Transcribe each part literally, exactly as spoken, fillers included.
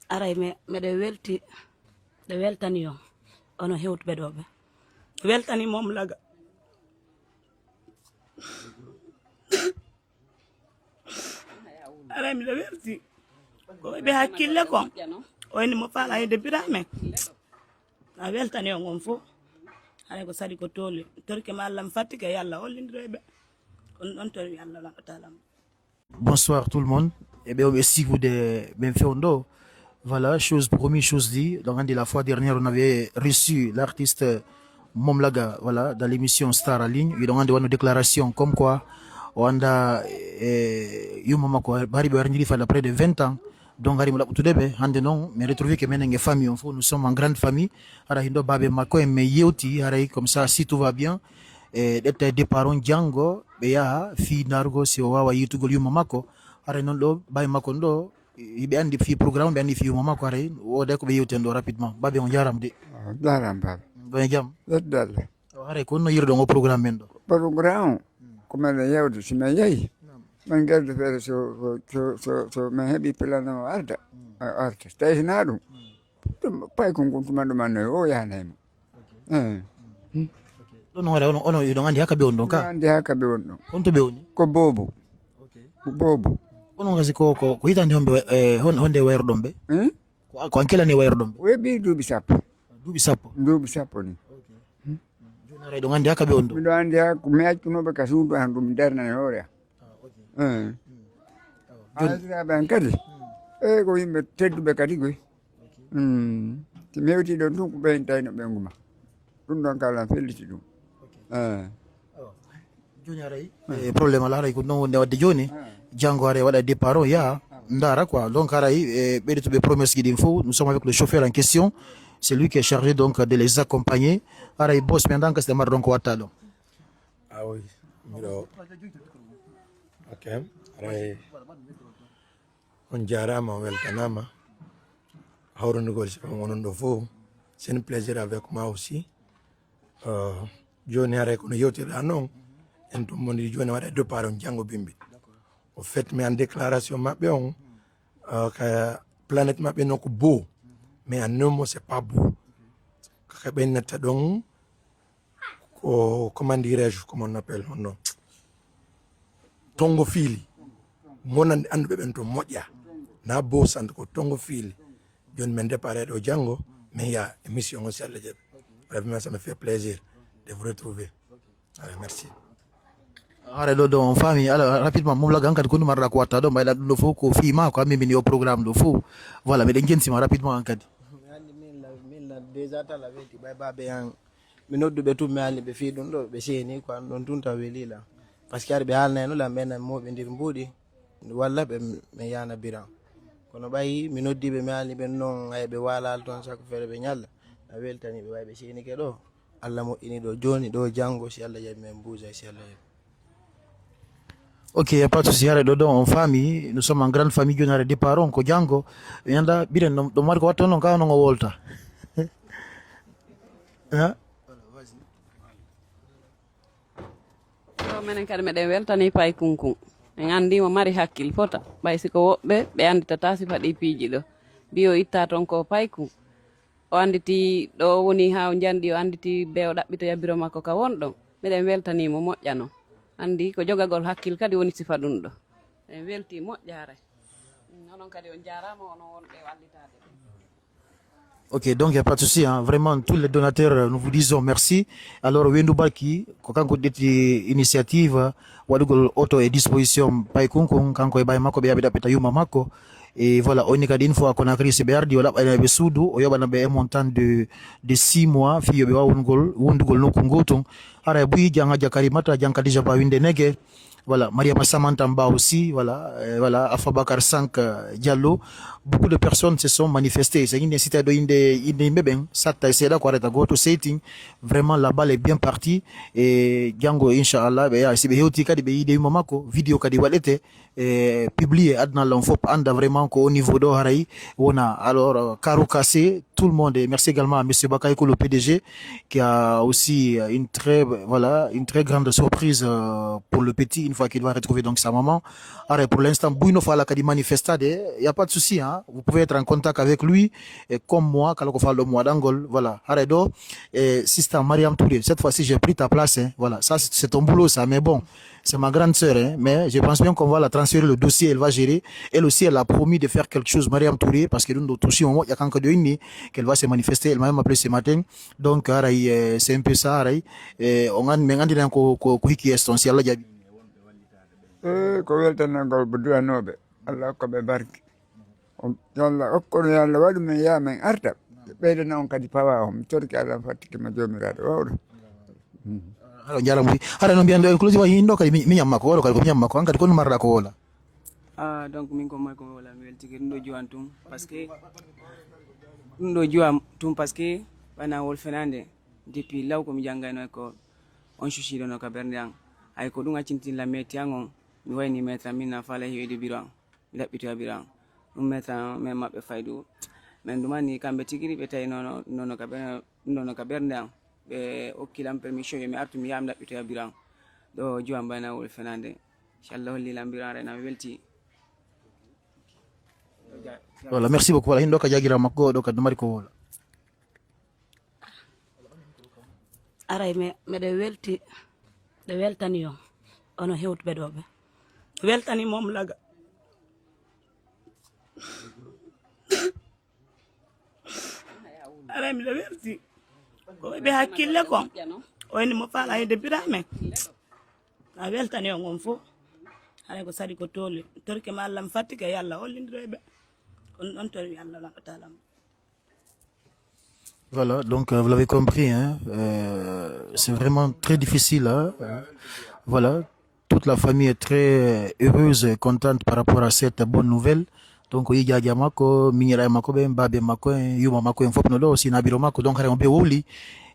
Aray me, meɗen welti, ɗe weltani on, onon hewtuɓe ɗoo ɓe. Weltani Mom Laga. Aray miɗo welti. Ko ɓe hakkille kon. O inni mo faala yedde Birame. A weltani on on fof. Aray ko sali ko tooli. Torke ma Allah mi fattike, yo Allah hollindiro e ɓe. Kono ɗon tori Allah lan o taala mo. Bonsoir tout le monde. E ɓe o ɓe sigude ɓen fewndo. Voilà, chose promise, chose dit. Donc, on dit la fois dernière, on avait reçu l'artiste Mom Laga, voilà, dans l'émission Star en ligne. Et donc, on a une déclaration comme quoi, on a, eh, yumma makko, bari ɓe warindiri fala près de vingt ans. Donc, hari mo laɓɓutude ɓe, hande non, mi retrouvé que menen e famille, on fof, nous sommes en grande famille. Hara hindo babe makko en, mais yewti, haray comme ça, si tout va bien, e ɗetta e départ on janngo, ɓe yaha fii ndaarugol si o waawa yiitugol yumma makko. Haray non ɗo, babe makko on ɗo, hiɓe anndi fii programme, ɓe anndi fii yumma makko, haray wooda ko ɓe yewti en ɗo rapidement. Babe on jaaraama de. Ah, jaaraama baaba. Ɗon e jam. Yettude Allah. O haray ko honno yiiruɗon o programme men ɗo? Programme on, ko meɗen yewde, si men yahi, men ngarda feere so, so, so, so, so men heɓi plan o arda, o arda. Tawi si naa ɗum, ɗum paykun kun tuma ɗum annoy o yahanay mo. Eh. Ɗon hoore, onon, onon, hiɗon anndi haka ɓe woni ɗon ka? Hiɗon anndi haka ɓe woni ɗon. Honto ɓe woni? Ko Boobo. Ko Boobo. Onon kasi ko, ko, ko hitande honɓe, eh, hon-, honde wayruɗon ɓe? Hmm? Ko, ko an kelani wayruɗon ɓe? O heɓi duuɓi sappo. Duuɓi sappo? Duuɓi sappo ni. Jooni haray ɗon anndi haka ɓe woni ɗon? Miɗo anndi ha ko mi accuno ɓe ka suudu an ɗum darnani hoore an. Eh. Jooni haalisiraaɓe an kadi. Eh, ko yimɓe tedduɓe kadi koy. Hmm. Si mi hewtii ɗon tun, ko ɓen tawino ɓen guma. Ɗum ɗon kala mi felliti ɗum. Eh. Jooni haray, eh, problème alaa, haray ko non wonde wadde jooni. Janngo haray waɗa départ on yaha, ndaara quoi. Donc haray, eh, ɓeydutuɓe promesse ji ɗin fof, nous sommes avec le chauffeur en question. C'est lui qui est chargé donc de les accompagner. Haray boss, mi anndaa kasi ɗe mbaɗa ɗon ko watta ɗon. Ah oui, miɗo. Ok. Haray On jaaraama, on weltanaama. Hawrundugol si on onon ɗo fof. C'est un plaisir avec moi aussi. Euh, jooni haray kono yewtirɗaa non. En tummbondiri jooni waɗa départ on janngo bimbi. Au fait, mi an déclaration maɓɓe on, euh, ka planète maɓɓe non ko beau. Mais en un mot, c'est pas beau. Ka ɓe natta ɗon, ko, comment dirais-je, comment on appelle, honno? Tongo fiili. Wonande annduɓe ɓen to moƴƴa. Na bo sant ko tongo fiili. Jooni men départ ɗo janngo, men yaha émission on si Allah jaɓi. Vraiment, ça me fait plaisir de vous retrouver. Voilà, merci. Haray ɗo, ɗo on faami, ala, rapidement, Mom Laga, hankadi ko ɗum marɗa ko watta ɗo, mbayɗa ɗum ɗo fof ko fii ma, ko ammi min yo programme ɗo fof. Voilà, meɗen jensima rapidement hankadi. Mi anndi min la, min la, déjà tala weeti, ɓay baabe an. Mi noddu ɓe tun, mi haalni ɓe fii ɗum ɗo, ɓe seeni ko an ɗon tun taw welii lan. Parce que hari ɓe haalnayno lan, ɓen nan mooɓindir mbuuɗi, walla ɓe, ɓe yaana biran. Kono ɓay mi noddi ɓe, mi haalni ɓe non, hay ɓe waalaali ton, sako feere ɓe ñalla. A weltani ɓe, ɓay ɓe seenike ɗo. Alla moƴƴini ɗo jooni, ɗo janngo, si Alla jaɓi men buusay, si Alla jaɓi. Ok, y a pas de souci, haray ɗo ɗon on faami, nous sommes en grande famille, jooni haray départ on ko janngo. Mi anndaa, Biren, no, ɗo mari ko watta non, ka non o wolta. Hein? Yo, menen kadi meɗen weltanii Paykunkun. En anndii mo mari hakkil fota. Ɓay si ko woɓɓe, ɓe annditataa sifa ɗii piiji ɗo. Mbiyo ittaa ton ko Paykun. O annditi ɗo o woni haa o njanɗi, o annditi be o ɗaɓɓitoya biro makko ka wonɗon. Miɗen weltanii mo moƴƴa non. Anndi ko jogagol hakkil kadi woni sifa ɗum ɗo. En weltii moƴƴa haray. Mm, onon kadi on njaaraama, onon wonɓe e wallitaade ɓe. Ok, donc il n'y a pas de souci, hein. Vraiment, tous les donateurs, euh, nous vous disons merci. Alors, Wendu Barki, ko kanko ƴetti initiative, euh, waɗugol oto e disposition Paykunkun, kanko e baay makko, ɓe yaɓi ɗaɓɓita yumma makko. Et voilà, on est une fois à Conakry, si ɓe ardi, o laɓɓana ɓe suudu, o yoɓana ɓe un montant de, de six mois, fii yo ɓe waaw wondugol, wondugol nokku ngoo tun. Hara e buy, jang Hajja Karimata, jang Khadija Ba Winde Nege, voilà, Mariama Samanta Mba aussi, voilà, euh, voilà, Afa Bakar Sank, euh, Diallo. Beaucoup de personnes se sont manifestées. So inde cité ɗo inde, inde yimɓe ɓen, satta e seeɗa ko arata gooto seytin. Vraiment, la balle est bien partie. E janngo, inchallah, ɓe yaha, si ɓe hewti kadi, ɓe yiide yumma makko, vidéo kadi waɗete, e publié, aduna lan fof annda vraiment ko au niveau ɗo haray wona. Alors, euh, Karu Kase, tout le monde. Et merci également à Monsieur Bakayoko, le P D G, qui a aussi, euh, une très, voilà, une très grande surprise, euh, pour le petit, une fois qu'il va retrouver donc sa maman. Alors, pour l'instant, Bouino Fala Kadi manifestade, il n'y a pas de souci, hein. Vous pouvez être en contact avec lui, et comme moi, Kaloko Falo Mouadangol, voilà. Arrêt d'eau, et Sister Mariam Touré. Cette fois-ci, j'ai pris ta place, hein. Voilà, ça, c'est c'est ton boulot, ça, mais bon. C'est ma grande sœur, hein, mais je pense bien qu'on va la transférer le dossier, elle va gérer. Elle aussi, elle a promis de faire quelque chose, Mariam Touré, parce que nous, nous aussi, on, il y a quand même une qu'elle va se manifester, elle m'a même appelé ce matin. Donc, aray, euh, c'est un peu ça, aray. Euh, on a, mais on a dit ko, ko, ko hiki est si Allah jabi. Eh, ko weltanagol ɓe du'anooɓe. Allah hokka ɓe barke. On, yo Allah okkono, yo Allah waɗu men yaa men arta. Ɓeydana on kadi pawa on. Mi torike Allah fattike ma Joomiraaɗo wawɗo. Hara on jarama wi. Hara no mbiyan ɗo en close wa yindo kadi mi mi nyamma ko wala kadi ko mi nyamma ko an kadi ko no marra ko wala. Ah, donc min ko moy ko wala mi weltike ɗum ɗo juwan tun parce que ɗum ɗo juwan tun parce que bana wol fenande depuis law ko mi jangayno ko on susiɗo no ka bernde an ay ko ɗum accintin la meti an on mi wayni maître min na fala hewi de biro an mi ɗaɓɓitoya biro an ɗum maître an men maɓɓe faydu men ɗumani kamɓe tigiri ɓe tawi nono nono ka bernde nono ka bernde an ɓe okkilan permission yo mi artu mi yaha mi ɗaɓɓitoya biro an ɗo juwan bana wol fenande. Inchallah holli lambiraare na welti. Voilà, merci beaucoup. Voilà, hindo ka jagira makko ɗo ka mari ko wala. Aray me meɗe welti ɗe weltani on ono hewtuɓe ɗo ɓe weltani mom laga. Aray miɗo welti ko ɓe hakkille kon o woni mo faala hede birame a weltani on on fof haray ko sadi ko toli torke ma allah mi fattike yo allah hollindiro e ɓe kono ɗon tori allah naɓatalam. Voilà, donc euh, vous l'avez compris, hein, euh, c'est vraiment très difficile, hein, euh, voilà, toute la famille est très euh, heureuse et contente par rapport à cette bonne nouvelle. Donc, o yii jaaja makko, miñiraaɓe makko ɓen, baabe makko en, yuma makko en fof no ɗo, sina biro makko. Donc, hara mo ɓe wowli,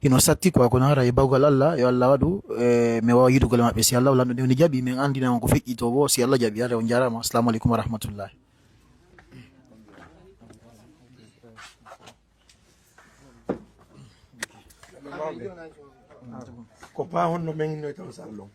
hino satti quoi, kono hara e bawgal Allah, yo Allah waɗu, e, mi wawa yiɗugol e maɓɓe. Si Allah lanɗo nde woni jaɓi, min anndina on ko feƴƴi to wo, si Allah jaɓi. Hara on jarama. Assalamu aleykum wa rahmatullahi. Ko pa honno men innoyta o sallon.